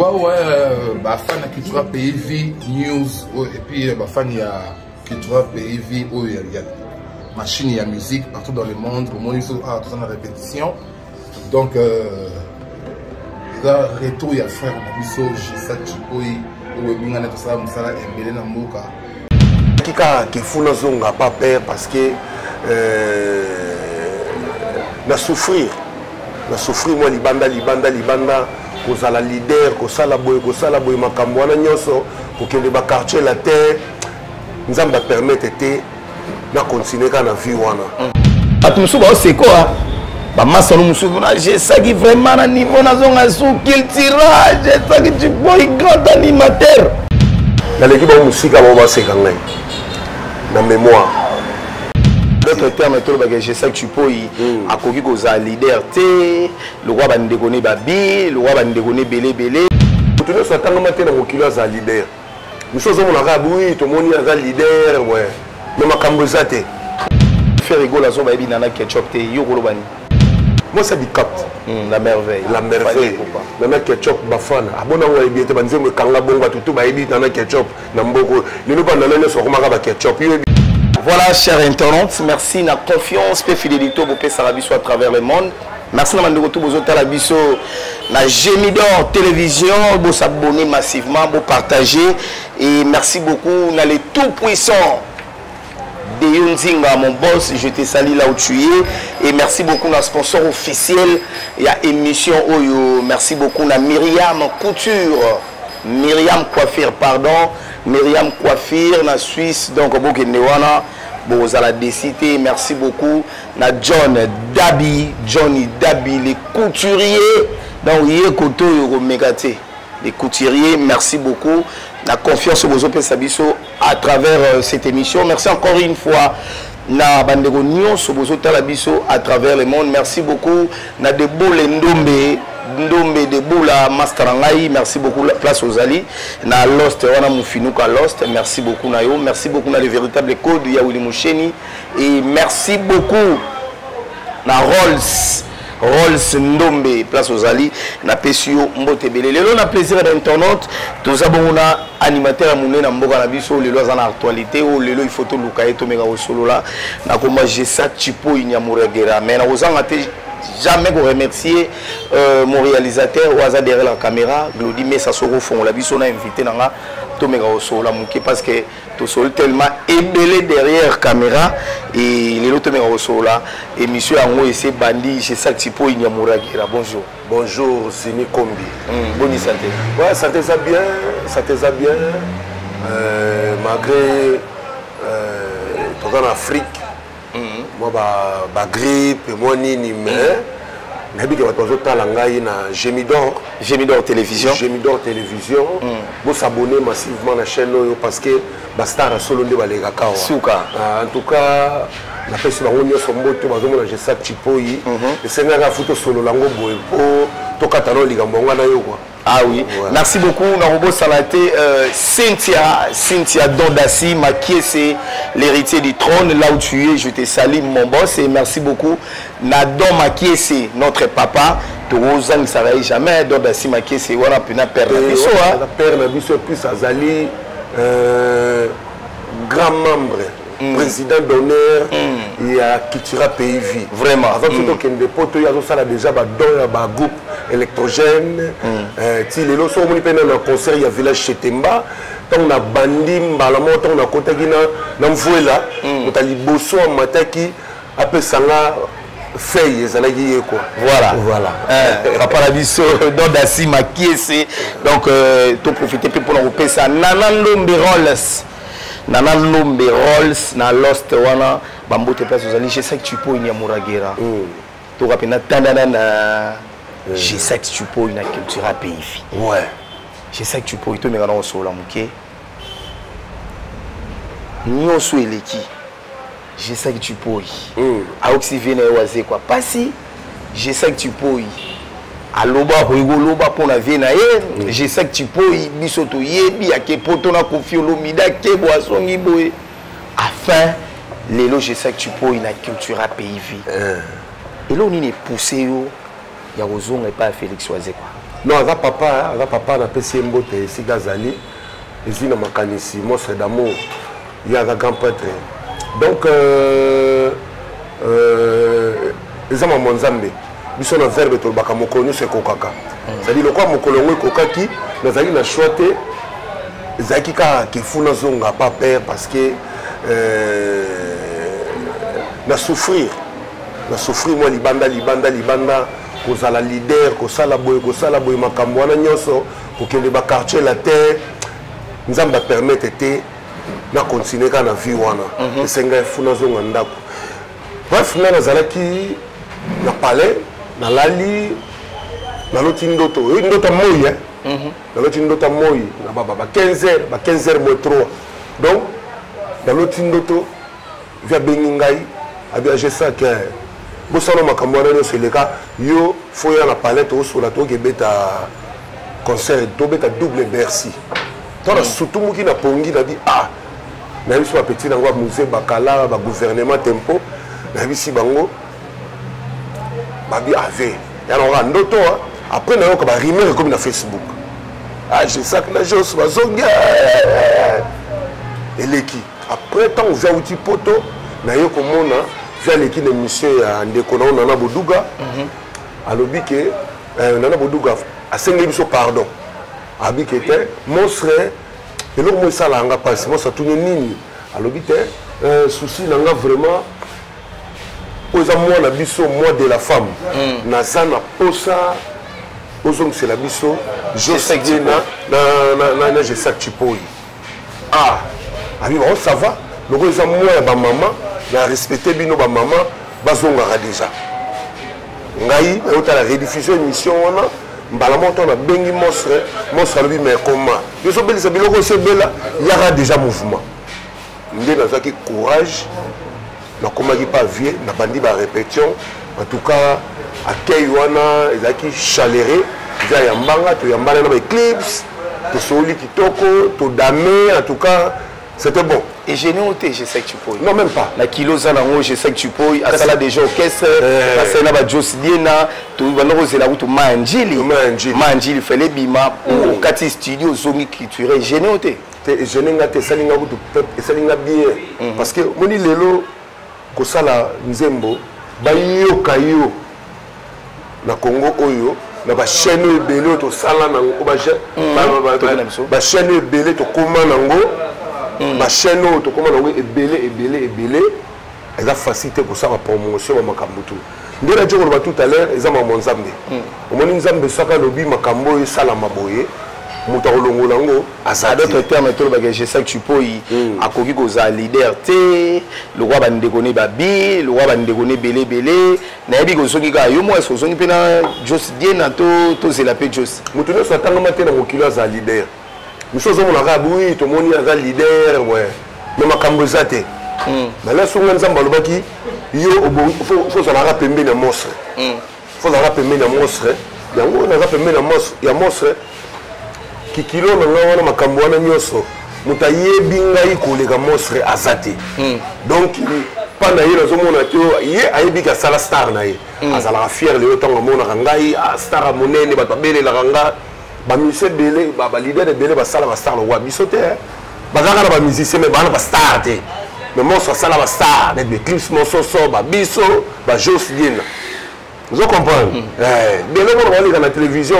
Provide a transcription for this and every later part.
Ouais, bafan ya Cultura Pays Vie News oyo, et puis bafan ya Cultura Pays Vie oyo ya machine ya musique partout dans le monde. Bomoni biso awa, toza na répétition. Donc eza retour ya frère na biso Gesac Tshipoyi oyo ebingana, tosala mosala ebele na mboka. Kaka kefu nazonga pas père, parce que na souffrir, na souffrir mwa libanda, libanda, libanda, kozala leader, kosala boye, kosala boye, makambo wana nyonso, kokende baquartier latin. Nzambe apermettre te na continue kaka na vie wana. Bato mosusu baosekoa bamasano mosusu na Gesac, vraiment na niveau nazonga su Cultura. Gesac Tshipoyi, grand animateur. Naleki bango mosika, bango baseka ngai na mémoire. D'autres termes, tolobaka Gesac Tshipoyi akoki kozala leader te lokwa bandeko ne babi, lokwa bandeko ne ebele ebele. Moto nyonso atangama te na mokili aza leader. Mosu ozomona kaka bui, tomoni aza leader, ouais, mais makambo eza te. Ferre Gola azo bayebi Nana Ketchup te, yo koloba nini? Moi, ça bicap. La merveille. La merveille, Nana Ketchup. Bafana abona ngo, ayebi ete banzembo ekanga bongo, bato tu bayebi Nana Ketchup na mboko. Lelo banana nyonso bakomaka baketchup, yo yebi. Voilà, chers internautes, merci na confiance pe fidélité bopesaka biso à travers le monde. Merci na bandeko tu bozotala biso na Gemidor Télévision, bosabonner massivement, bopartager et merci beaucoup na les tout puissants Deyo Nzinga, mon boss, je te salue là où tu es. Et merci beaucoup na sponsor officiel ya émission oyo. Merci beaucoup na Myriam Couture. Myriam Coiffure, pardon. Myriam Coiffure na Suisse. Donc, bokende wana, bozala décidé. Merci beaucoup na John Dabi, Johnny Dabi, les couturiers. Donc, ye koto oyo komeka te. Les couturiers, merci beaucoup. La confiance bozopesa biso à travers cette émission. Merci encore une fois na bandeko nyonso bozotala biso à travers le monde. Merci beaucoup na Debole Ndombe, Ndombe Debola, master na ngai. Merci beaucoup place ozali na Lost wana, Mufinuka Lost. Merci beaucoup na yo. Merci beaucoup na le véritable code ya Willy Musheni et merci beaucoup na Rolls Rolls Ndombe, place ozali, napesi yo mbote ebele. Lelo na plaisir ya bainternaute, toza bongo na animateur ya monene na mboka na biso. Lelo aza na actualité oyo, lelo il faut toluka ye, tomeka kosolola. Nakoma Gesac Tshipoyi Nyamuragera, mais nakozanga te jamais koremercier mon réalisateur oyo aza derrière la caméra, Glodi Mesa. Soko ofongola biso na invité na nga, tomeka kosolola moke, parce que tosoli tellement ebele derrière caméra. Et lelo tomeka kosolola, émission yango ese bandi. Gesac Tshipoyi Nyamuragera, bonjour. Bonjour Zini Kombi. Boni santé? Ouais, santé eza bien, santé eza bien, malgré toza na Afrique, mwa bagrippe, mwa nini, mais nayebi ke bato bazotala ngai na Gemidor. Gemidor Télévision. Gemidor Télévision, bosabonner massivement na chaîne oyo, parce que bastar ya solo nde balekaka awa. Suka. En tout cas, napesi bango nyonso mbote. Bazomona Gesac Tshipoyi, esengaka fu tosolola yango boye mpo tokata no likambo yango wana yo kua. Ah oui, ouais. Merci beaucoup. Narobo Salaté, Cynthia, Cynthia Dondassi, Makiese, l'héritier du trône, là où tu es, je te salue, mon boss, et merci beaucoup. Nadon Makiese, notre papa, Torozang Sarai, jamais, Dondassi Makiese, voilà, pena père na biso, hein. Père na biso, plus Azali, grand membre, président d'honneur ya Cultura Pays Vie. Vraiment. Avant tokende poto, oyo azosala déjà badon ya bagroupe électrogène. Ti lelo so omoni mpe na concert ya village Chetemba, ntango na bandi mbala moko, ntango nakotaki na mvwela, moto ya liboso amataki apesanga feuille ezalaki ye quoi. Voilà. Voilà. Papa na biso Dondasi Makiese. Donc toprofite mpe mpona kopesa Nana Ndombe Rolls, Nana Ndombe Rolls na Lost wana, bambote place ozali. Gesac Tshipoyi Nyamuragera, toka mpena tandana na Gesac Tshipoyi na Cultura Pays. Gesac Tshipoyi, tomeka na kosolola moke. Nyonso eleki, Gesac Tshipoyi ayokisi vie na ye Wazekwa pasi. Gesac Tshipoyi aloba, akoki koloba mpo na vie na ye. Gesac Tshipoyi, biso toyebi ake poto na Kofi Olomide, akebo azongi boye. Afin lelo Gesac Tshipoyi na Cultura Pays Vie, eloko nini epousse yo ya kozonga epai ya Félix Wazekwa? Non, aza papa, aza papa. Napesi ye mbote esika azali, ezwi na makanisi. Monstre d'amour, ye aza grand prêtre. Donc eza mambo Nzambe. Biso na verbe tolobaka mokolo nyonso ekokaka. C'est-à-dire, lokola mokolo yango ekokaki, nazalaki na choix te, ezalaki kaka kefu nazonga pa père, parce que na souffrir, na souffrir mwa libanda, libanda, libanda, kozala leader, kosala boye, kosala boye, makambo wana nyonso, kokende baquartier latin. Nzambe apermettre te na continue kaka na vie wana. Esengai fu nazonga ndako. Bref, ngai nazalaki na palais, nalali, naloti ndoto oyo, ndoto ya moi. Naloti ndoto ya moi na ba 15 heures, ba 15 heures moins 3. Donc naloti ndoto, vieux abengi ngai, abi agesake bosala makambo wana nyonso eleka yo, fo ya na palais, tokosola, tokebeta concert, tobeta double Bercy. To na sutumuki na pongi, nabi ah, nayebisi bapeti nango ya musée, bakala bagouvernement tempo, nayebisi bango, babi ave ya nango ndoto. Après nayoka barumeur ekomi na Facebook: ah, Gesac na Jos bazongi. Eleki. Après, ntango vieux auti Poto, naye komona vieux aleki na émission ya ndeko na yo Nana Boduga. Alobi ke Nana Boduga asengeli biso pardon, abi ke te, monstre, eloko mo esalaka nga mpasi. Monstre atuni nini, alobi te, souci na nga vraiment oyo eza mwana biso, mois de la femme. Naza na posa ozongisela biso Josdie na Gesac Chipoi. Ah, abi bango ça va, loko eza mwa ya bamama, na respecte bino bamama, bazongaka déjà. Ngai nayotala rediffusion émission wana, mbala moko ntango nabengi monstre, monstre alobi: mais comment yo ozobelisa biloko osi ebela, yaka déjà mouvement? Nde nazwaki courage, nakomaki pa vieux, nabandi barépétition. En tout cas, accueil wana ezalaki chaleureux. Eza ya mbanga, toyambana na baeclipse, tosoli kitoko, todame. En tout cas, c'était bon. Egêner o te, Gesac Chipoi? Non, même pas. Na kilo oza nango, Gesac Chipoi asala déjà orchestre, asali na bajos Diena, banda kozela kutu ma ya Njili. Ma ya Njili fele ebima. Okati studio, ozongi culture, egêner o te? Te, egêner nga te, esali nga kutu, esali nga bien, parce que moni lelo kosala nzembo, bayoka yo na Congo oyo, na bachaîne oyo ebele oyo tosala nango, bachaîne oyo ebele tokóma nango, bachaîne oyo tokóma nango ebele, ebele, ebele, eza facile te kosala promotion ba makambo tu. Nde nati koloba tout à l'heure, eza makambo Nzambe. Omoni, Nzambe soki alobi makambo oyo esalama boye, moto akolongola yango aza. D'autres termes, tolobaka Gesac Chipoi akoki kozala leader te lokwa bandeko ne babi, lokwa bandeko ne ebele ebele. Nayebi kozongi kaka yo moko, ozongi mpe na Jos Diena, tozela mpe Jos. Moto nyonso atangama te na mokili aza leader. Mosu ozomona kaka bui, tomoni aza leader, we me makambo eza te. Nala songa, Nzambe alobaki yo fo ozalaka pembeni ya monstre, fo ozalaka pembeni ya monstre. Yango naza pembeni ya monstre. Kikilo na ngai wana, makambo wana nyonso, moto ayebi ngai koleka monstre aza te. Donc mpa na ye nazomona te, ye ayebiki asala star na ye, azalaka fier. Lelo ntango amonaka ngai star ya monene, bato babelelaka nga, bamusicien ebele, baleader ebele basala bastar lokwa biso te. Bazalaka na bamusicien, mais baa na bastar te. Mais monstre asala bastar neti baeclipse, mososo, babiso, bajos Diena, ozo comprendre? Bele mona baleka na télévision,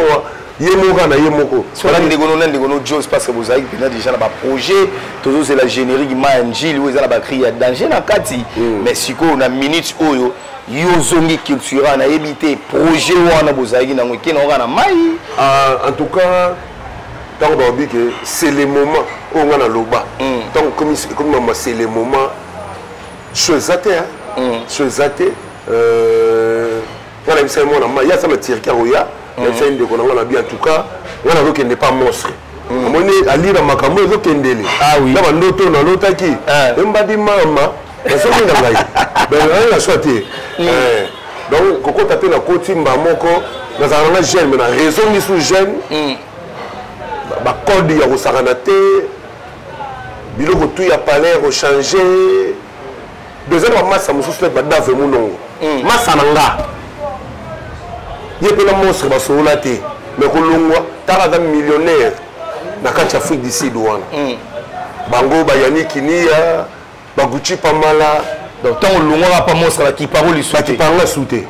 ye moko na ye moko. Ndeko no na ndeko no Jos, parce que bozalaki mpenza déjà na baprojet, tozozela générique ma ya Njili oyo eza na bacri ya danger na kati. Mais sikoyo na minute oyo yo ozongi cultura, nayebi te projet wana bozalaki nango ekende kaka na mai. En tout cas, ntango balobi ke c'est le moment oyo nga naloba, ntango ekomi mama, c'est le moment, so eza te, so eza te. Nga nayebisa ye mwana ma ye aza na Turquie, akoya. Nayebisa ye ndeko na nga na bi, en tout cas nga nazokende pa monstre, amoni alira makambo ezokendele na bandoto nalotaki embadi mama, nazomi na ngai, donc na swa te. Donc kokota mpe nakoti mba moko, nazala nanga jeune, mais na raison misu jeune, bacode ya kosakana te, biloko tu ya palais kochange. Deuxième, bamasa mosusu neti badave monongo, masa na nga, ye mpe na monstre basolola te. Mais kolongwa, tala, aza millionnaire na kati ya Afrique du Sud wana. Bango bayani kinia baguchi pamala. Donc ntango olongwaka pa monstre, bakiparo lisu te? Bakipanga su te,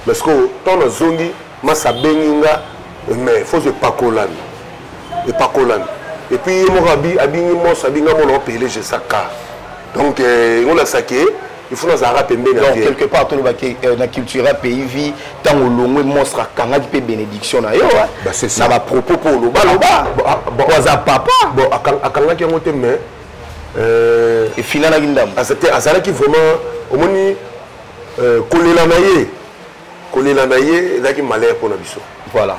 parce que ntango nazongi, masa abengi nga, mais faut epakolami, epakolami. Et puis ye moko abingi monstre, abinga mona opele jesaka. Donc ngolakisa ke il faut nazalaka pembeni. Donc quelque part tolobaki na Cultura Pays Vie, ntango olongwe, monstre akangaki mpe bénédiction na yo na bapropos mpo olobaloba po aza papa. Bon, akangaki yango te, mais efinanaki ndambo. Azalaki vraiment, omoni, kolela na ye, kolela na ye ezalaki malheur mpo na biso. Voilà,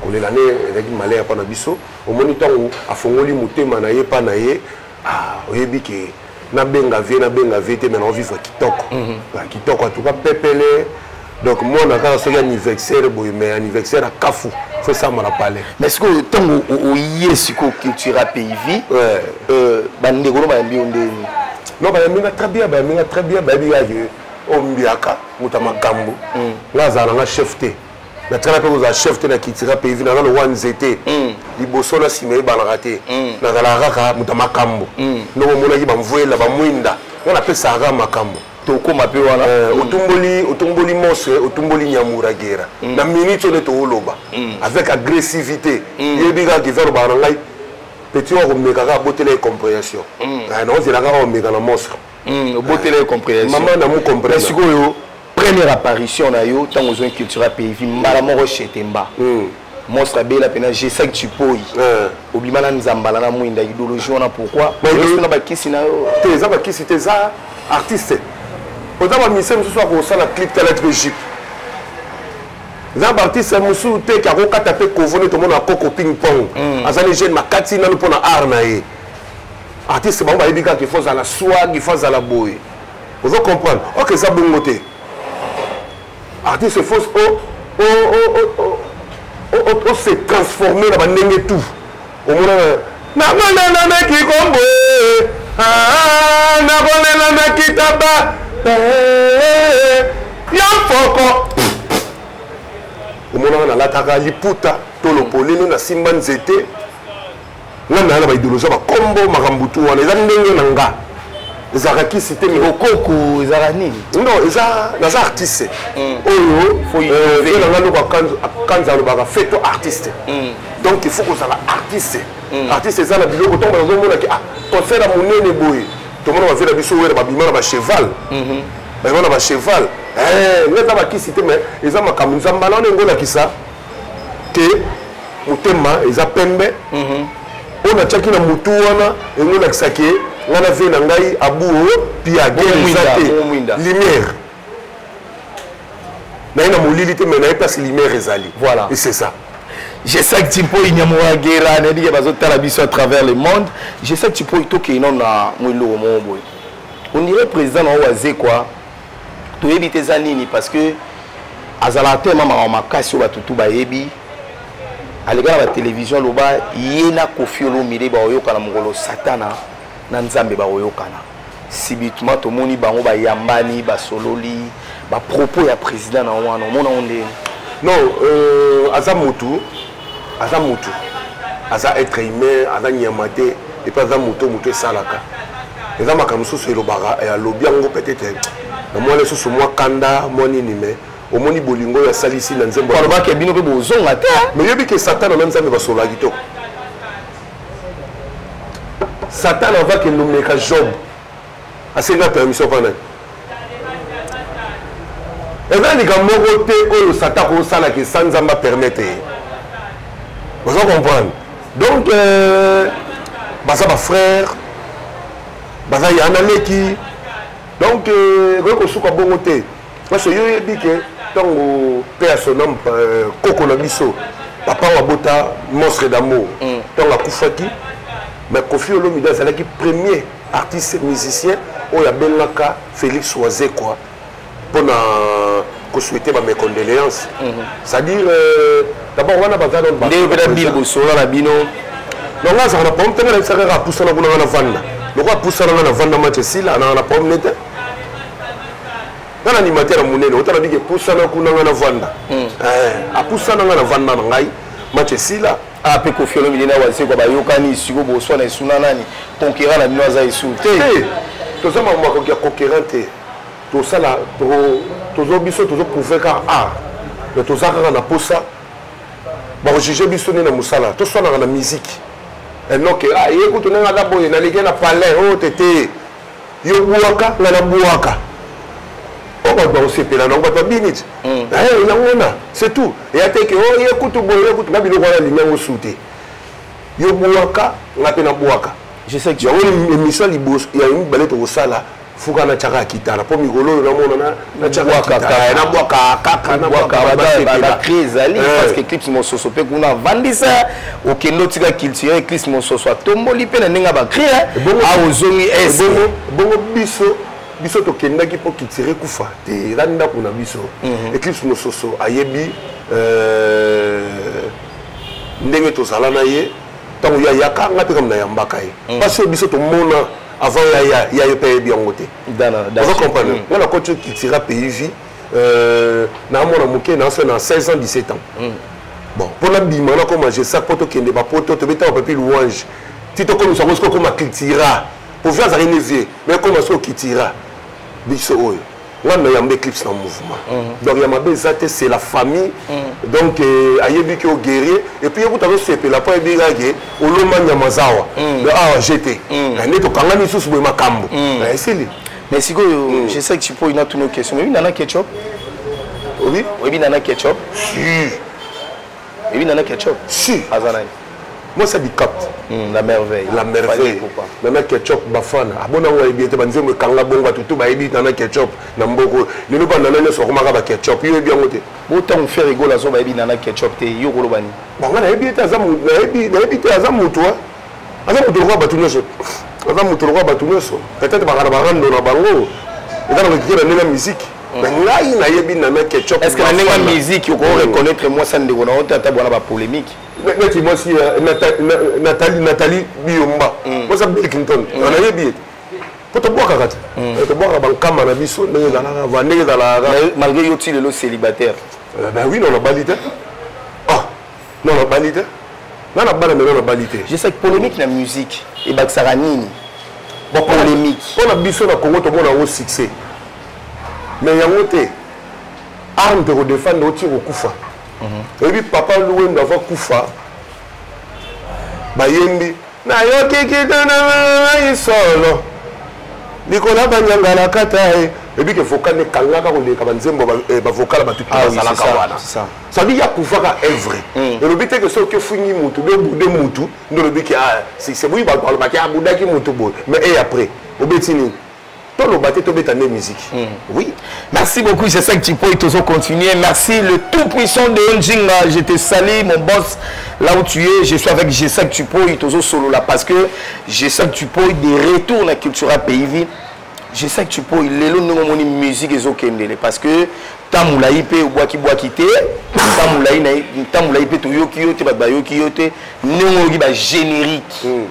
kolela ne ezalaki malheur mpo na biso. Omoni, ntango afongoli motema na ye mpa na ye, oyebi ke nabenga vie, nabenga vie te, mais naovivre kitoko. Kitoko en tout cas, pepele. Donc mwana kaka soki anniversaire boye, mais anniversaire akafu fo esama na palais. Mais sikoyo, ntango oye sikoyo Cultura Pays Vie, bandeko no bayambi yo ndeni? Non, bayambi nga très bien, bayambi nga très bien. Bayebi kaka ke oyo mbiaka moto ya makambo. Nga azala nanga chef te, natikala mpe kozala chef te na Cultura Pays Vie. Naza lokwa nzete, liboso na nsima eyebanaka te. Nazalaka kaka moto ya makambo. Ndenge omonaki bamvwela bamwinda, nga napesaka kaka makambo. Tokóma mpe wana. Otumboli, otumboli monstre, otumboli Nyamuragera na minute oyo nde tooloba avec agressivité. Yebi kaka kiva alobaka na ngai, petit oyo akomeka kaka, abotela ye compréhension. Naozela kaka omeka na monstre. Obotela ye compréhension. Mama na mu comprendre. Sikoyo, première apparition na yo, ntango ozwi Cultura Pays Vie, mbala moko Chetemba, monstre abela mpena G5 Chipoi, obima na nzambala na mwinda. Idéologie wana pourquoi na bakisi na yo? Te, eza bakisi te, eza artiste. Oza bamise mosusu akosala clip, tala ti mpe jupe. Eza baartiste mosusu te ke akokata mpe kovo nde tomona koko ping pong. Aza ni jeune makati nanu mpo na art na ye. Artiste bango bayebi kaka il faut azala swag, il faut azala boye. Ozo comprendre? Ok, eza bongo te. Artiste, faut o se transformer na bandenge tout. Omona nakolela na kikombo, nakolela na kitaba ya mfoko. Omonaka nalataka liputa to lopolele, nasimba nzete. Nga naa na baidéologie, bakombo, makambo tu wana eza ndenge na nga. Ezalaka kisi te. Okoko ezalaka nini? Non, eza naza artiste oyo vie na nga. Ndoko akanza alobaka fait to artiste. Donc il faut kozala artiste. Artiste eza na biloko. Ntongo nazomonaki concert ya monene boye, tomona bavie na biso wera babima na bacheval, babima na bacheval. Nga eza bakisi te, mais eza makambo nzambala wana engolakisa ke motema eza pembe. Oyo natiaki na motu wana engolakisa ke nga na vie na ngai abuo pia guerre eza te. Lumière naye na molili te, mais naye place lumière ezali. Voilà. Et c'est ça. Gesac Tshipoyi Nyamuragera, nayebi ke bazotala biso à travers le monde. Gesac Tshipoyi, tokei nano na mwa eloko moko boye. On dirait président na oyo Azekwa, toyebi te eza nini, parce que azalaka te makambo makasi oyo bato tu bayebi. Aleka na batélévision, aloba ye na Kofi Olomide bakoyokana mokolo Satana na Nzambe bakoyokana. Subitement tomoni bango bayambani, basololi. Bapropos ya président na wana, omona ngo ndeni? Non, aza motu, aza motu, aza être humain, aza nyama te. Et puis aza motu, motu esalaka, eza makambo mosusu elobaka, alobi yango peut-être na mwana lisusu mwa kanda mwa nini, mais omoni bolingo oyo asalisi na nzembo. Alobaki bino mpe bozonga te. Mais yobi ke Satana na Nzambe basololaka kitoko. Satan avakende omeka Job, asenga permission mpa nani? Eza likambo moko te oyo Satan akosalaka esa Nzambe apermettre ye. Oza comprendre? Donc baza bafrère, baza ya na leki. Donc ekoki kosuka bongo te, parce que yo oyebi ke ntango mpe ya sonam, koko na biso, papa oyo abota Monstre d'Amour, ntango akufaki, mais Kofi Olomide azalaki premier artiste musicien oyo abengaka Félix Wazekwa mpona kosouhaiter bamécondoléance. C'est-à-dire d'abord wana baza nde mpena bino bosola na bino. Non, nga azalaka na problème te. Nga nayebisaka kaka apusana kuna, nga na vanda. Lokola apusana, nga na vanda, match esila, ananga na problème ne te. Nga na animateur ya monene, otala bike pusana kuna nga na vanda. Apusana nga na vanda na ngai, match esila. Ah, mpe Koffi Olomide na Wazekwa bayokani siko, boswana esuna nani conquérant na bino aza esu te? Toza makambo ya conquérant te. Tosala tozo biso tozoprouve kaka art, mais toza kaka na posa bakojuge biso nde na mosala. Toswanaka na musique enoke ye kutu ndenge aza boye, naleki na palais oyo te te. Yo bwaka, nga nabwaka, oyo bato bakosepela nango, bato babini ti yango wana, c'est tout. Eya te ke o ye kutu boye, ye kutu nga biloko wana alingi yango su te. Yo bwaka, nga mpe nabwaka. Yango émission liboso ya mibale tokosala, fuka natiaka ya kitala mpo mikolo oyo namona nabwaka kaka. Bacri ezali parce que Eclipse Mososo mpe kuna avandisa, okende otika culture. Eclipse Mososo atomboli mpe na ndenge ya bacri aozongi. Bongo biso tokendaki mpo culture ekufa te, eza ndako na biso. Eclipse Mososo ayebi ndenge tozala na ye. Ntango ye ayaka, nga mpe kama nayambaka ye. Mpasi oyo biso tomona avant ya ya ye mpe ayebi yango te. Oza comprendre? Nga nakoti Cultura Pays Vie naamona moke, naso na 16 ans, 17 ans. Bon, mpo nabima, nakoma Gesac mpo tokende bapoto, tobeta bapapi louange ti tokomisa yango soki okoma Cultura po vie azalaki ne vie, mais ekoma soki Cultura. Biso oyo nga na yamba Eclipse na mouvement, donc ya mabe eza te, c'est la famille. Donc ayebi ke oguerrier, et puis ye kuta azosepela mpo ayebi kaka olomba nyama zawa. Donc awa jete nde tokangani lisusu boye, makambo esili. Mais sikoyo, je sais que tu peux ina tuna question. Oyebi Nana Ketchup? Oui. Oyebi Nana Ketchup? Si. Oyebi Nana Ketchup? Si. Aza nani? Moi, ça bicap. La merveille. La merveille, Nana Ketchup. Bafana abona ngo, ayebi ete banzembo ekanga bongo, bato tu bayebi Nana Ketchup na mboko. Lelo banana nyonso bakomaka baketchup, yo oyebi yango te. Botango Ferre Gola azo, bayebi Nana Ketchup te, yo koloba nini? Bango nayebi ete aza, nayebi te, aza motu, aza motu lokola bato nyonso, aza motu lokola bato nyonso. Peut-être baka na barando na bango, eza na kokike na ndenge ya musique, mais ngai nayebi Nana Ketchup. Est ce que na ndenge ya musique oko reconnaître mwasi ya ndeko na yo te, ata bwana bapolémique? Neti mwasi Nathalie, Nathalie Biyomba, mwasi ya Bill Clinton, nayebi ye po tobwakaka te, tobwakaka bankama na biso ndenge ezalaka va, ndenge ezalaka. Malgré yo ti lelo célibataire? Ben oui, non, nabali te. Ah non, nabali te, nga na bana, meno nabali te. Je sais que polémique na musique ebakisaka nini? Bon, polémique. Mpo na biso na Congo tomona yango succès, mais yango te arme te kodefendre oti kokufa. Oyebi papa Luwendo ava kufa, bayembi nayoki kitana solo likolo ya banyangala kata ye. Oyebi ke vocal ekangaka koleka banzembo, bavocal ya bato bazalaka wana. Ça veut dire akufaka œuvre elobi te ke soki ofungi mutu be obude mutu nde olobi ke succès. Boyi bato balobaki abudaki mutu boye, mais et après obeti nini? Toloba te, tobeta nde musique, oui. Merci beaucoup, c'est ça que tu peux toujours continuer. Merci le tout-puissant de Njinga. Je te salue, mon boss, là où tu es. Je suis avec Gesac Tupoy, toujours solo là, parce que Gesac Tupoy, des retours dans la culture à pays. Gesac Tupoy, lelo nous avons une musique et parce que tamulai pe obwaki bwaki te, tamulai na tamulai pe toyoki yo te, bato bayoki yo te ndenge oyoki ba générique.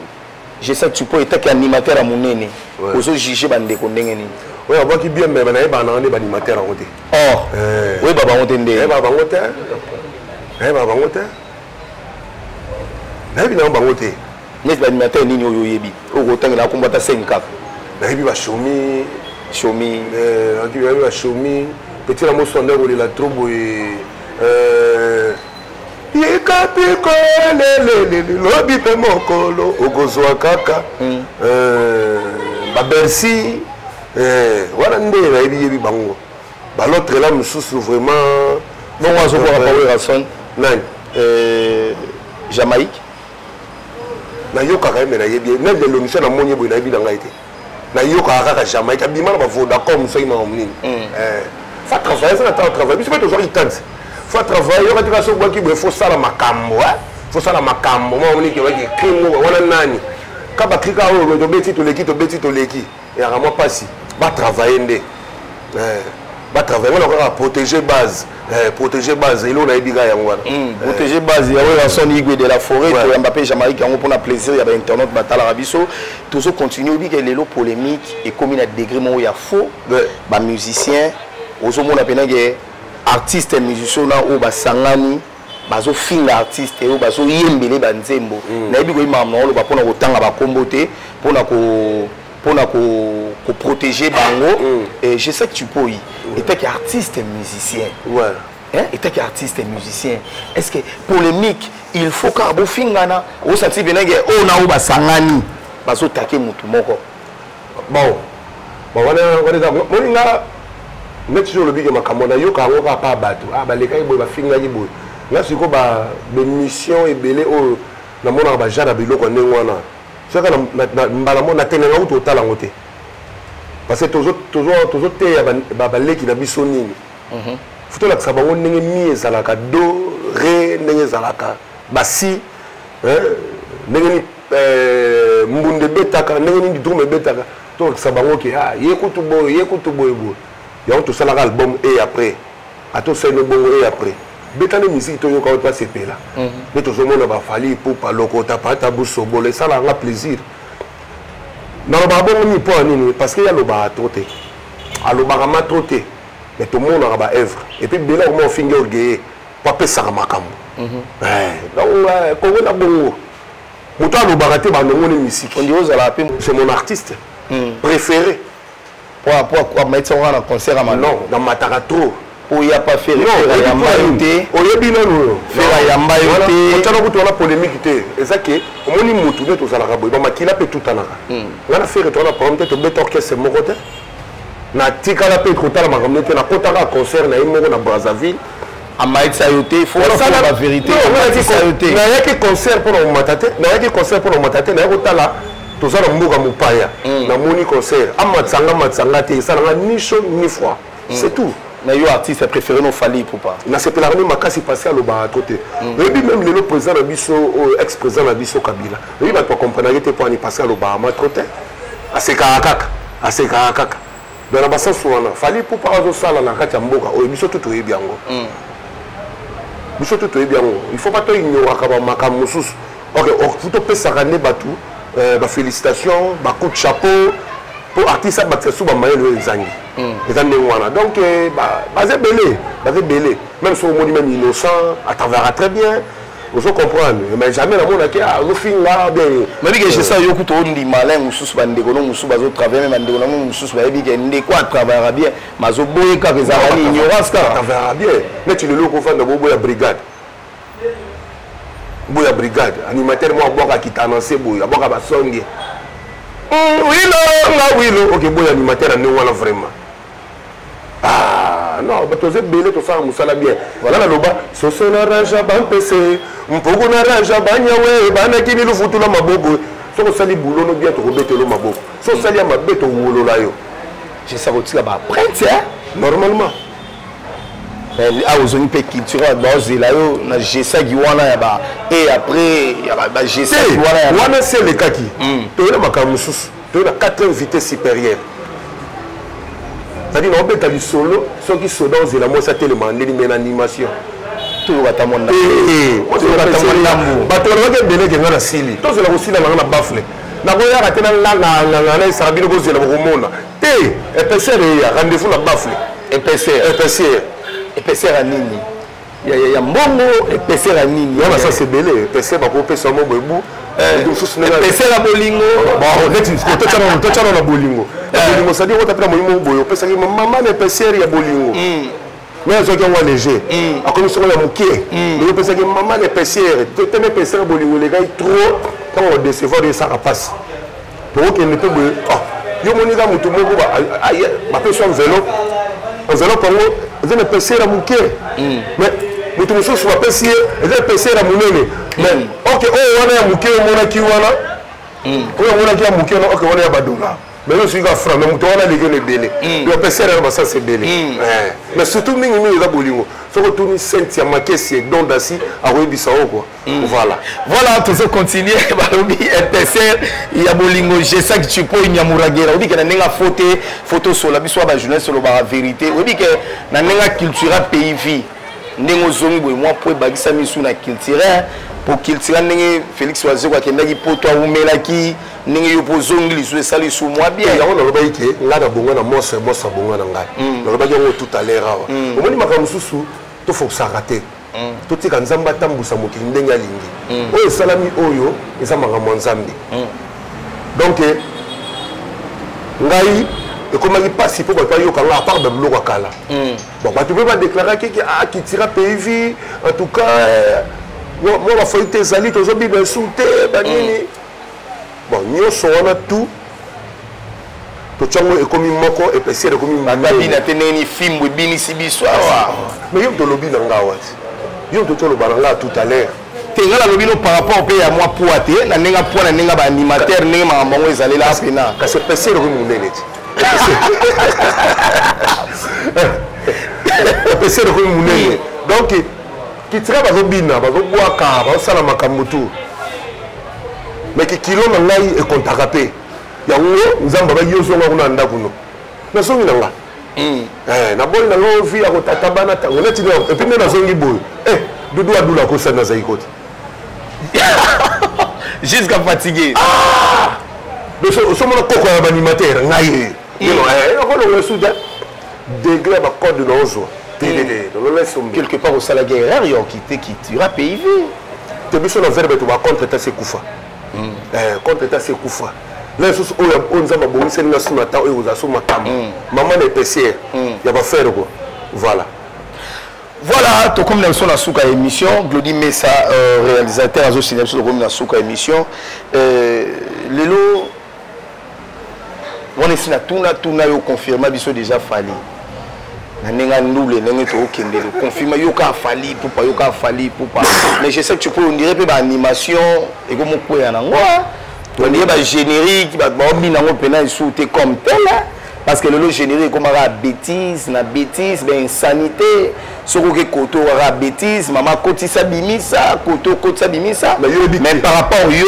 Gesac Tupoy etaki animateur ya monene, ozojuge bandeko ndenge nini? Oyo abwaki bien, mais nayebaka nanga nde baanimateur yango te. Or oyeba bango te nde? Nayebaka bango te, nayebaka bango te, nayebi nango bango te. Neti baanimateur nini oyo oyebi, oyo kotangela akombo ata 5 kaka? Nayebi bashomi. Shomi. Nayebi bashomi, petit na moso ande kolela trop boye, yikapiko lelelele, lobi mpe mokolo okozwa kaka babercy wana nde nayebi yebi bango. Balautre la mosusu vraiment. Bongo azokoka Pawerrason? Nani? Jamaïque. Nayokaka ye, me nayebi ye nani. Lelo miso namoni ye boye, nayebi na ngai te. Nayokaka kaka Jamaïque abima na bavodacom, soki makambo nini. Fa travaille, eza na temps travaille. Biso mpe tozwaki tante fa travaille. Yoka tika soki bwaki boye, fosala makambo, fosala makambo mwa moniki waki crime wana nani ka bakrika oyo tobeti toleki, tobeti toleki, eyaka mwa mpasi. Batravaille nde, batravaille wana kaka protéger base, protéger base, eloko nayebi kaka yango wana. Protéger base ya Werrason, Igwe de la forêt. Toyamba mpe Jamaïque yango mpona plaisir ya bainternaute batalaka biso. Tozocontinue. Oyebi ke lelo polémique ekomi na degré moko ya faux, bamusicien. Ozomona mpenza ke artiste musicien na oyo basangani, bazofinga artiste oyo, bazoyembele banzembo. Nayebi koyeba makambo na oloba mpona kotanga bakombo te, mpona koprotéger bango. Et je sais que tu peux y étant qu'artiste musicien, hein, étant qu'artiste musicien, est-ce que polémique, il faut kaka bofingana? Osati mpenza ke oyo na oyo basangani, bazotake motu moko? Bon, wana eza moninga neti so olobi ke makambo nayoka yango kaka pa bato balekaki boye, bafingaki boye. Nga sikoyo baémission ebele oyo namonaka bagenre ya biloko ya ndenge wana, soki mbala mo natengenga kutu otala yango te, parce que tozoteya baleki na biso nini. Faut tolakisa bango ndenge mi ezalaka, do, ré, ndenge ezalaka, basi ndenge nini mbunda ebetaka, ndenge nini drum ebetaka. Tolakisa bango ke ye kutu boye, ye kutu boye boye. Yango tosalaka album et après ata osali no bongo et après betani musique, toyoka oyo, twasepela. Nde tozomona baFally Ipupa, lokota pata busobolo, esalaka nga plaisir. Nalobaka bongo nini? Mpo ya nini? Parce que ye alobaka trop te, alobaka ma trop te, mais tomonaka baœuvre. Et puis bela okoma ofingi orgueilleux po apesaka makambo. Donc Kongo na bongo, moto alobaka te, bandongoni misiki. Ondi ozala mpe. C'est mon artiste préféré. Po amaitisa kaka na concert ya? Non, namataka trop. Po ya pa Ferre yamba yo te. Oyebi nano. Ferre yamba yo te. Otiana kutu wana polémique te. Eza ke omoni motu nde tozalaka boye, bamakila mpe tutanaka. Nga na Ferre towana problème te, tobeta orchestre moko te, natikala mpe kotala makambo te. Nakotaka concert na ye moko na Brazzaville. Amaitisa yo te, faut ba vérité, amaitisa yo te. Nayaki concert mpona komata te, nayaki concert mpona komata te, nayaki kotala. Toza na mboka mopaya, namoni concert, amatisanga, amatisanga te, esalanga ni chaud ni froid, c'est tout. Mais yo, artiste préféré no Fally Ipupa? Nasepelaka nde makasi parce que alobaka to te. Oyebi, même lelo président na biso oyo, ex président na biso Kabila, oyebi bato bacomprenaki te mpo ani, parce que alobaka ma trop te, asekaka kaka, asekaka kaka. Donc na basansu wana, Fally Ipupa azosala na kati ya mboka oyo, biso to toyebi yango, biso to toyebi yango. Il faut pas toignoraka bamakambo mosusu. Ok, faut topesaka nde bato bafélicitation, bacoup de chapeau, mpo artiste abakisa su bamayele oyo ezangi. Eza ndenge wana. Donc baza ebele, baza ebele. Même soki omoni même Innocent, atravaillera très bien, ozo comprendre, mais jamais namonaki azofinga bien. Nayebi ke ça yo kuta ondima alain mosusu, bandeko no mosusu bazotravaille, me bandeko nango mosusu bayebi ke ndeko atravaillera bien, mazoboye kaka, ezalaka ni ignorance kaka. Atravaillera bien. Neti lelo okofanda boboya brigade, boya brigade, animateur moko abwaka kita annoncé boye, abwaka basonge wilo nga wilo. Ok, boya animateur ya ndenge wana vraiment, ah non, bato oza ebele, tosala mosala bien. Voilà, naloba soso na ranja bampese, mpuku na ranja banyawe, banakini lufutu na maboko. Soki osali bulono bien, tokobetelo maboko. Soki osali ya mabe, towolola yo. Jesa kotika baempreinte. Normalement. Awa ozongi mpe culture, baozela yo na gesaki wana ya ba et après ya bagesaki wana ya wana se elekaki. Toye na makambo mosusu, toye na quatrième vitesse supérieure, c'est-à-dire naobeta lisolo soki soda ozela mwasi atelema ndeni me na animation. Toyoka ta mwa. Bato balobaki ebeleke nga na sili, tozela kosila nanga na baffle, nakoyaka te, nanganganganga na esaka bino, bozela, bokomona te épaisseur eya. Rendez-vous na baffle. Épaisseur? Épaisseur. Épaisseur ya nini? Ya mbongo? Épaisseur ya nini? Ya basasi ebele. Épaisseur bakopesa mo boye bu mosusu. Épaisseur ya bolingo? Neti totyana na bolingo, bolingo, c'est-à-dire ota mpe na molimo boye, opesaki mama na épaisseur ya bolingo, mais azwaki yango léger, akomi soko ya moke. Mais opesaki mama na épaisseur te, na épaisseur ya bolingo elekai trop, ntango odécevoir, esaka mpasi. Tokokende mpe boye, yo monika motu moko bapesi enveloppe, enveloppe yango eza na épaisseur ya moke, mais moto mosusu bapesi ye eza épaisseur ya monene. Mais ok, oyo wana ya moke omonaki wana, oyo omonaki ya moke wana, ok, wana ya badollar, mais yo soki ka franc, mais moto wana aleki na ebele. Yo épaisseur yana basasi ebele, mais surtout mingimingi eza bolingo. Soki otuni sainte ya makesi don dasi, akoyebisa o quoi. Voilà. Voilà, tozo continuer. Balobi épaisseur ya bolingo, Jesaki Chipo Nyamuragera, oyebi ke na ndenge afote foto sola biso ya bajournaliste, olobaka vérité. Oyebi ke na ndenge culturel pays vie, ndenge ozongi boye, mwa po ebakisa misu na culturel. Po Cultura, ndenge Félix Wazekwa akendaki poto, awumelaki, ndenge yo mpo ozongi lisusu, esali su mwa bien. Yango nalobaki ke ngai nabonga na monstre, monstre abonga na ngai. Nalobaki yango tout à l'heure awa. Omoni, makambo mosusu tofokisaka te, totika Nzambe atambusa mokili ndenge alingi. Oyo esalami oyo eza makambo ya Nzambe. Donc ngai ekomaki mpasi mpo bato bayoka nga à part babiloko ya kala. Bon, bato mpe badéclaraki ke ah, Cultura Pays Vie, en tout cas mwa bafoyi te, ezali tozobina esu te, banini. Bon, nyonso wana tout totyango, ekomi moko, épaisseur ekomi. Babina te ndenge ni fimbu ebinisi biso awa. Mais yo moto olobi na nga wati, yo moto toloba na nga tout à l'heure. Te, nga nalobi no par rapport mpe ya mwa poids te, na ndenge poids, na ndenge baanimateur, ndenge makambo yango ezalela mpena. Kasi épaisseur ekomi monene ti, épaisseur ekomi monene. Donc Cultura bazobina, bazobwaka, bazosala makambo tu, mais kikilo na ngai ekontaka mpe yango. Nzambe abaki yo ozonga kuna na ndako no, nazongi na nga. Naboyi na nga vi ya kotata bana ntango neti. Et puis nde nazongi boye, Dudu Adula akosali, nazali koti. Jusqu'à fatigué. Osomona koko ya baanimateur, ngai okolonga esu te, degré ya bacode na ozwa. Quelque part osalaki erreur ya okite Cultura Pays Vie. Te, biso na verbe to bacontre ta se kufa, contre ta se kufa. Na lisusu oyo, oyo Nzambe abongiseli nga su na temps oyo kozala so makambo mama na épaisseur ya bafrère quoi, voilà. Voilà, tokomi na biso na suka ya émission. Glodi Mesa, réalisateur, azosinya biso, tokomi na suka ya émission. Lelo wana esi natuna tuna yo, confirma biso déjà Fally na ndenge andule, ndenge tookendele, confirma yo kaka Fally Ipupa, yo kaka Fally Ipupa. Mais je sais que tu peux, on dirait mpe baanimation ekomokwea nango, on dirait bagénérique, bato baobina yango mpena esu te comme tel, parce que lelo générique ekomaka bêtise na bêtise, bainsanité. Soki oke koto kaka bêtise, mama kotisa bimisa, koto kotisa bimisa. Mais par rapport yo,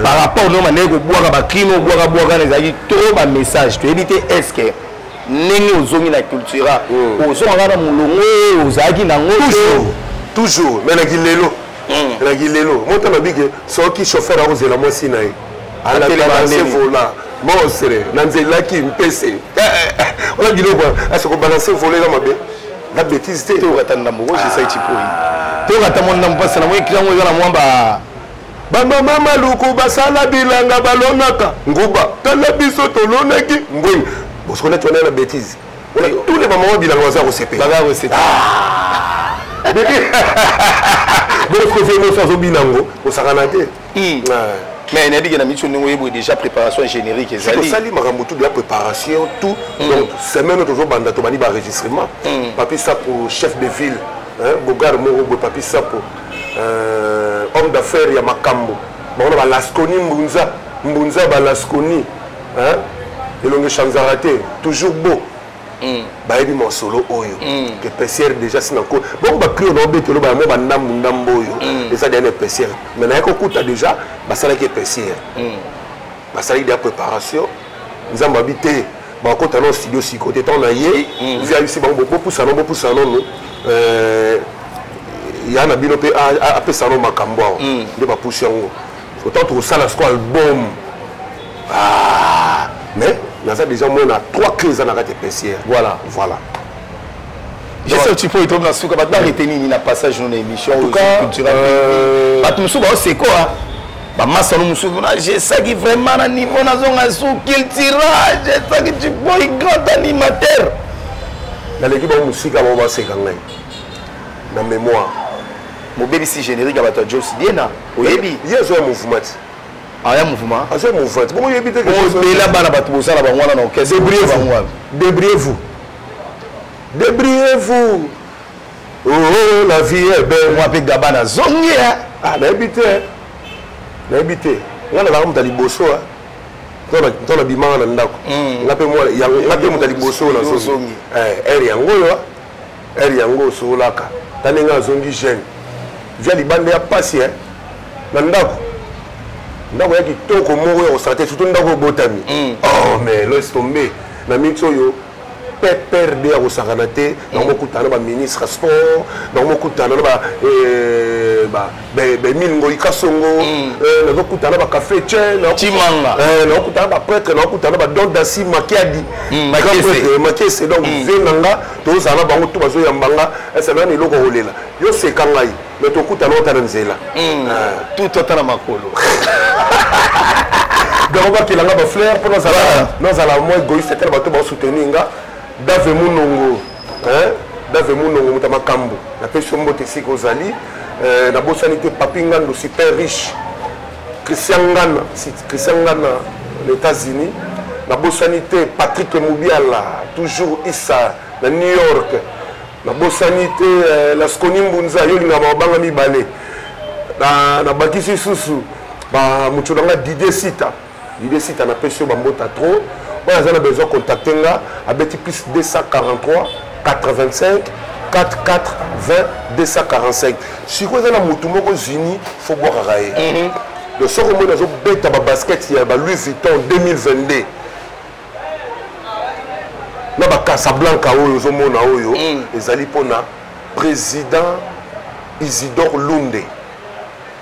par rapport no mandenge kobwaka bacrime, obwaka bwaka na ezalaki trop bamessage, toyebi te. Est ce que ndenge ozongi na Cultura, ozongaka na molongo oyo ozalaki nango? Toujours, mais naki lelo, naki lelo moto nabike soki chauffeur akozela mwasi na ye alance volant, monstre na nzelaki mpese wana biloko ase kobalance volant eza mabe na bêtise te. Tokata ndambo kozisa ecipoi, tokata mwa ndambo mpasi na mwa ekilango eza na mwa ba Bamama Maluku basala bilanga, balonaka nguba, tala biso tolonaki mbwini bosiko neti wana na bêtise. Tous les bamama bilanga baza kosepela. Baza kosepela. Bokofe nyonso azobina yango, kosakana te. Mais nayebi ke na miso ndenge oyebi déjà préparation générique ezali. Tosali makambo tout ya préparation, tout. Donc semaine oyo tozobanda, tobandi baenregistrement. Papi Sapo, chef de ville bogar moko boye, Papi Sapo, homme d'affaires ya makambo bango na balasconi, mbunza mbunza balasconi, elongo echanzaka te, toujours beau. Bayebi masolo oyo ke épaisseur déjà si nako bongo bacri na obetelo bayamo bandambu ndambu oyo eza déjà na épaisseur. Mais naye kokuta déjà basalaki épaisseur, basalaki déjà préparation. Nzambe abi te, bakota no studio siko te, ntango na ye vi ayebisi bango bopusana, bopusana nono ya na bino mpe apesa no makambo awa nde bapusi yango. Autant tokosala siko album, mais naza déjà mona trois clés eza na kati épaisseur. Voilà. Je sais, tu peux être na suka, bato barete nini na passage no na émission culturelle? Bato mosusu baoseko bamasano mosusu na jesaki vraiment na niveau nazonga su Cultura, jesaki Tshipoyi grand animateur. Naleki bango mosika, bango baseka ngai na mémoire. Mobebisi générique ya bato ya Jos Diena, oyebi. Ye azoya mouvement ti. Aya mouvement. Azoya mouvement ti bongo, yebi te. Obela bana bato bosala bango wana na orchestre. Débrouillez-vous, débrouillez-vous, débrouillez-vous, oh, la vie est belle. Mwa mpe gaba nazongi. Ah, nayebi te, nayebi te. Nga nazalaka moto ya liboso ntango nabimaka na ndako. Nga mpe nga mpe moto ya liboso oyo nazongi ere yango oyo, ere yango osololaka ta ndenge azongi jeune via libanda ya pasi na ndako. Ndako ya kitoko moko ya kosala te, surtout ndako obotami. Oh, mais laisse tomber na minti oyo. PPRD ya kosakana te. Nakomokutana na baministre ya sport, nakomokutana na baemile Ngoi Kasongo, nazokutana na bacafé Chen Chimanga, nakokutana na baprêtre, nakokutana na badon Dasi Makiadi Makese. Donc vie na nga, tozala na bango to bazoyamba nga. Ese nani eloko kolela yo seka ngai, mais tokutana ota na nzela. Tout ota na makolo. Donc bakelanga bafleur mpo nazala mwa égoïste te na bato basoutenir nga. Dave Munongo, Dave Munongo, moto ya makambo, napesi yo mbote esika ozali. Nabosani te Papi Ngando, super riche, Christian Ngana, Christian Ngana na États-Unis. Nabosani te Patrick Mubiala, toujours Isa na New York. Nabosani te Lasconi Mbunza, yo olingaka mabanga mibale. Nabakisi susu moto na nga Didier Sita, Didier Sita, napesi yo bambota trop. Oyo aza na besoin contacte nga, abeti plus 243 85 44 20 245. Sikoyo eza na motu moko zini fo bwakaka ye. Donc soki omoni azobeta babasket ya ba Louis Vuitton 2022 na bacasablanca oyo ozomona oyo, ezali mpona président Isidore Lunde.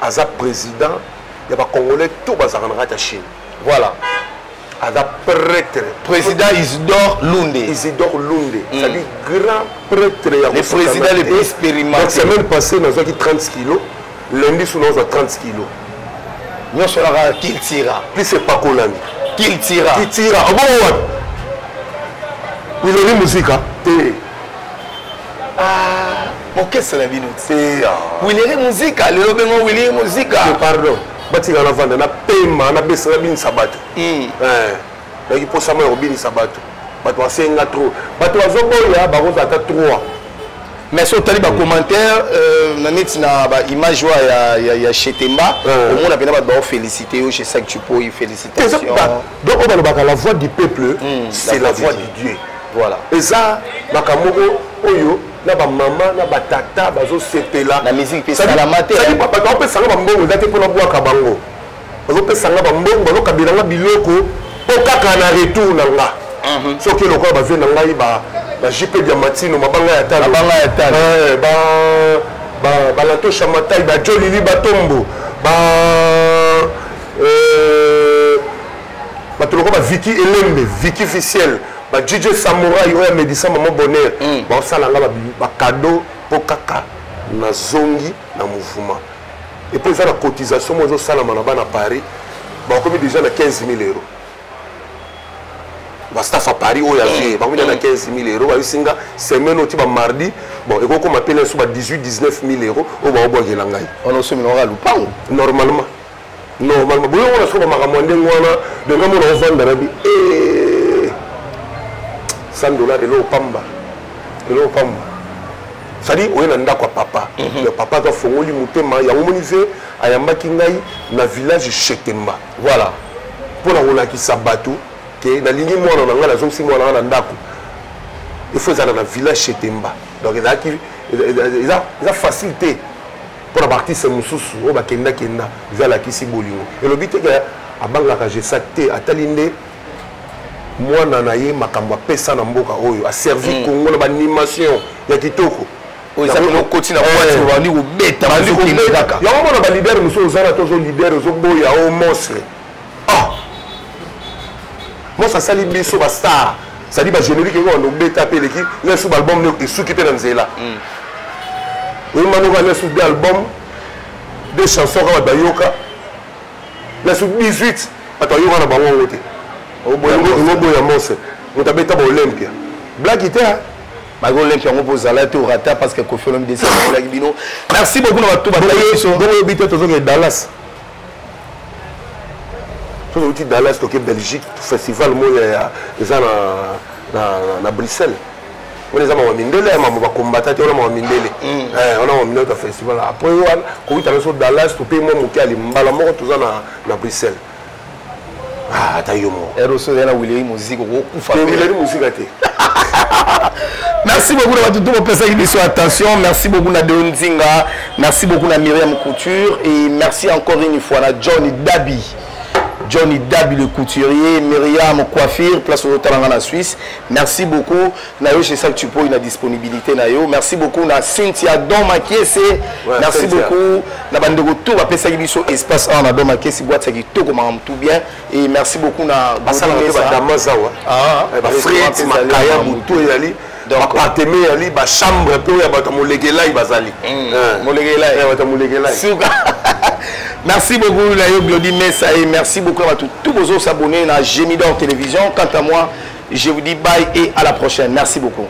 Aza président ya bacongolais to bazalaka na kati ya Chine. Voilà. Aza prêtre. Président Isidore Lunde. Isidore Lunde, c'est-à-dire grand prêtre ya le président le plus expérimenté. Donc semaine passée nazwaki 30 kilos, lundi su nazwa 30 kilos. Nyonso naka Kiltira. Plus epakolami. Kiltira. Kiltira obongo wapi? Wilori Musika te. Mokese na bino. Te. Wileri Musika, lelo bengo Wileri Musika. Pardon, batika na vanda na pema, nabesa, nabinisa bato. Nayaki mposama ya kobinisa bato. Bato basenga trop, bato bazoboya, bakozala ata 3. Mais so otali bacommentaire na neti na baimage oyo ya Chetemba, omona mpena bato baofélicité yo chez Sac Chipoi, félicitation. Donc oyo balobaka, la voix du peuple, c'est la voix du Dieu. Voilà. Eza makambo moko oyo na bamama na batata bazosepela. Na musique mpe esalama te. Bato bapesanga bambongo eza te mpona bwaka bango. Bazopesanga bambongo, bazokabelanga biloko mpo kaka na retour na nga. Soki lokola bavie na ngai ba JP Diamatino, mabanga ya talo. Mabanga ya talo. Balatosha Matai, bajolili batombo, bato lokola baviki Elembe, Viki Ficiel, ba DJ Samurai oyo ya Médecin Mama Bonheur, baosalanga bacadeau mpo kaka nazongi na mouvement. Et puis eza na cotisation mo ezosalama na bana Paris, bakomi déjà na 15 000 euros. Bastaff ya Paris oyo avie bakomi na 15 000 euros. Bayosinga semaine oti bamardi, bon, ekokoma pene so ba 18 19 000 euros oyo baobwakela ngai. Wana osominaka lupango. Normalement boyo wana soko bamakambo ya ndenge wana. Donc nga mona ovanda na bi 100 dollar, eloko pamba, eloko pamba. C'est-à-dire oye na ndako ya papa, donc papa aza afongoli motema yango. Moni ve ayambaki ngai na village Chetemba. Voilà. Mpo na kolakisa bato ke nalingi mwana na ngai, nazongisi mwana ngai na ndako, il faut ezala na village Chetemba. Donc ezalaki eza facile te mpo na baartiste mosusu oyo bakendakenda. Eza alakisi bolingo, elobi te ke abangaka Gesac te. Atali nde mwana na ye, makambo apesa na mboka oyo, aservi Congo na baanimation ya kitoko. Oyo eza pene okoti na boîte, bandi kobeta. Bandi bazokende kobeta. Kaka. Yango mona baleader mosusu oza na to ozo leader, ozoboya o monstre. Ah, monstre asali biso bastar, c'est-à-dire bagénérique eko banda obeta mpe eleki lesu, baalbum ne esuki mpe na nzela. Oyembanoka lesu deux album, deux chansons kaka bato bayoka lesu 18, bato bayoka na bango yango te. Oboya monstre, moto abeta baolympia, blaki te, hein. Baki Olympia yango mpo ozala te, orata, parce que Kofi Olomide esakolaki bino. Merci beaucoup na bato batali biso. Bongo oyebi te, tozokende Dallas, tozouti Dallas, toke Belgique, festival moko ya eza na Bruxelles wana. Eza mama mindele ya mama bakombata te wana, mama mindele. Wana mama mindele ta festival. Après wana kowuta biso Dallas, tope mwa moke ali mbala moko toza na Bruxelles. Ah, ata yo moko. Eroso eza na Wileri Moziki, okokufa. Te, Wileri Mosika te. Merci beaucoup na bato to bopesaki biso attention. Merci beaucoup na Deo Nzinga, merci beaucoup na Myriam Couture et merci encore une fois na John Dabi. Johnny Dabi le couturier, Myriam Coiffure, place au Talanga na Suisse. Merci beaucoup. Na yo chez ça tu peux une disponibilité na yo. Merci beaucoup na Cynthia Don Makiese. Ouais, merci Cynthia. beaucoup na bandeko tout ba pesa biso espace en na Don Makiese boîte qui tout comment tout bien et merci beaucoup na basalaka mpe badama zawa Ah, bafrite makaya butu ezali baparteme ezali bachambre mpe oyo ya bato ya molegelai bazali Molegelai. Ya bato ya molegelai Suka. Merci beaucoup, Layo Glody Messa, et merci beaucoup à tous vos autres abonnés à Gémidor Télévision. Quant à moi, je vous dis bye et à la prochaine. Merci beaucoup.